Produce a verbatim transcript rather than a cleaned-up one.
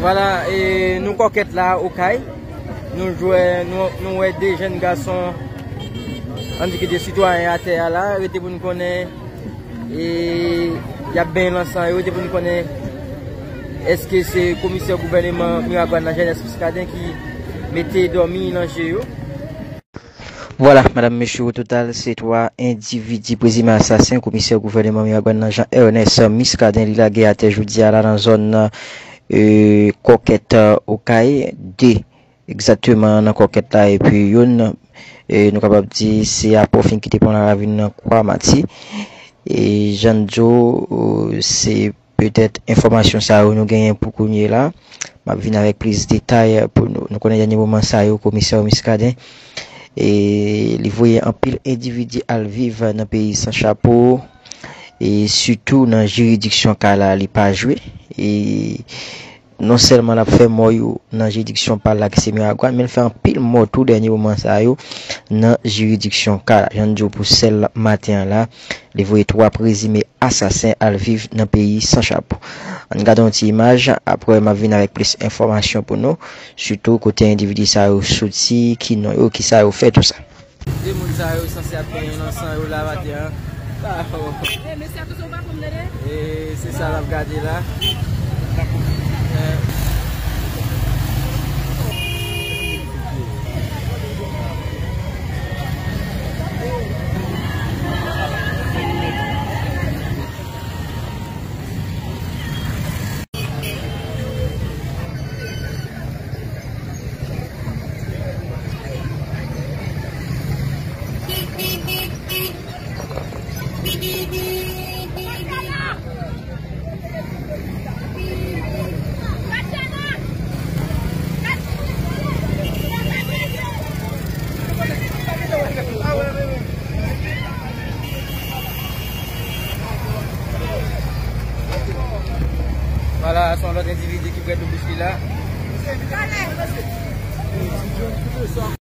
Vwala, e nou Kòkèt la, Okay. Nou jwe, nou, nou wè de jèn gason, ann di ki de sitwayen atè a la, rete pou n konnen, e y ap benyen nan san yo, rete pou n konnen èske se komisè gouvèneman Miragwàn nan Jènès Miskaden ki mete dòmi nan je yo. Vwala, medam, mesye, o total, se twa endividi prezime asasen komisè gouvèneman Miragwàn nan Jean Ernest Muscadin li lage atè jodi a la nan zòn, e, Kòkèt, e, Okay, de egzakteman nan Kòkèt la, epi youn, e, nou kapab di se apre w fin kite pon Laravin nan Kwa Mati. E, jan n di w, e, se petèt enfòmasyon sa yo nou genyen pou kounye la. M ap vin avèk plis detay pou nou. Nou konnen dènye moman sa yo, komisè Muscadin, e, li voye anpil endividi al viv nan peyi san chapo, e sitou nan jiridiksyon Kay la, li pa jwe. E non sèlman l ap fè mò yo nan jiridiksyon pa l la ki se Miragwàn, men l fè anpil mò tou dènye moman sa yo nan jiridiksyon Kay la. Jan n di w pou sèl maten an la, li voye twa prezime asasen al viv nan peyi san chapo. Ann gade yon ti imaj, apre m ap vin avèk plis enfòmasyon pou nou, sitou kote endividi sa yo soti, ki non yo, kisa yo fè, tou sa. De moun sa yo sanse ap benyen nan san yo la maten an. E se sa n ap gade la. Vwala, se yon lòt endividi ki prè dou bouch li la.